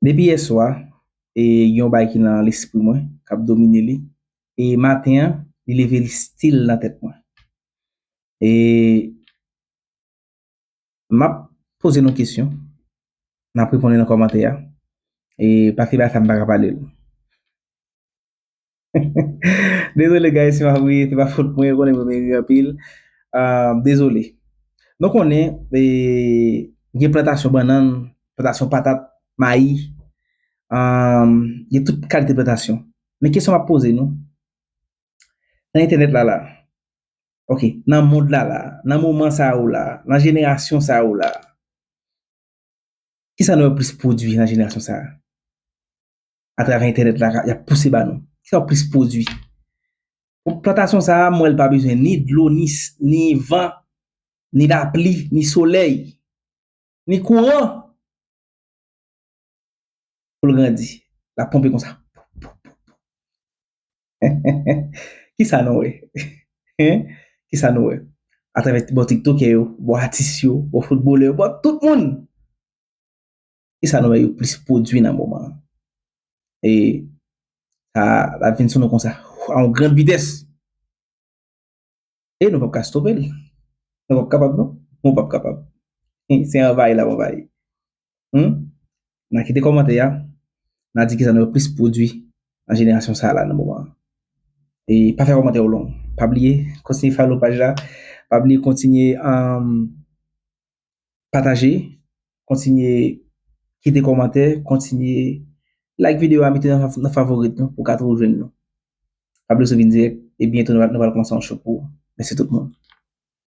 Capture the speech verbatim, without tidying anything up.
Depi yè swa, e, gen yon bagay ki nan lespri mwen, k ap domine li. E maten an, li leve, li still nan tèt mwen. E m ap poze nou kesyon, n ap reponn nan kòmantè a. E pa se bagay sa m pa ka pale l. Dezole, guys, si m ap ri, se pa fòt mwen, ou konnen mwen renmen ri anpil. Ah, dezole. Nou konnen, e, gen plantasyon bannann, plantasyon patat, mayi, ah, gen tout kalite plantasyon. Men kesyon m ap poze nou, nan entènèt la la, ok, nan mond la la, nan moman sa yo la, nan jenerasyon sa yo la, kisa nou wè plis pwodui nan jenerasyon sa a? Atravè entènèt la, y ap pouse ba nou. Kisa w plis pwodui? Pou plantasyon sa a, m wè l pa bezwen ni dlo, ni, s- ni van, ni lapli, ni solèy, ni kouran pou l grandi. L ap ponpe konsa. Kisa nou wè? Hein? Kisa nou wè? Atravè bò tiktokè yo, bò atis yo, bò foutbolè yo, bò tout moun. Kisa nou wè yo plis pwodui nan moman an? E sa, l ap vin sou nou konsa, a yon grann vitès. E nou p ap ka stope l. Nou p ap kapab, non? Nou p ap kapab. Se anvayi l ap anvayi. Hmm? N a kite kòmantè a. N a di kisa nou wè plis pwodui nan jenerasyon sa a la nan moman an. E pa fè kòmantè yo long. Pa bliye, kontinye follow paj la. Pa bliye kontinye, um, pataje, kontinye kite kòmantè, kontinye like videyo a, mete nan, nan favorit nou pou w ka toujou jwenn nou. Pa bliye sou vin dirèk, e byento nou, nou pral kòmanse yon show pou ou. Mèsi tout moun.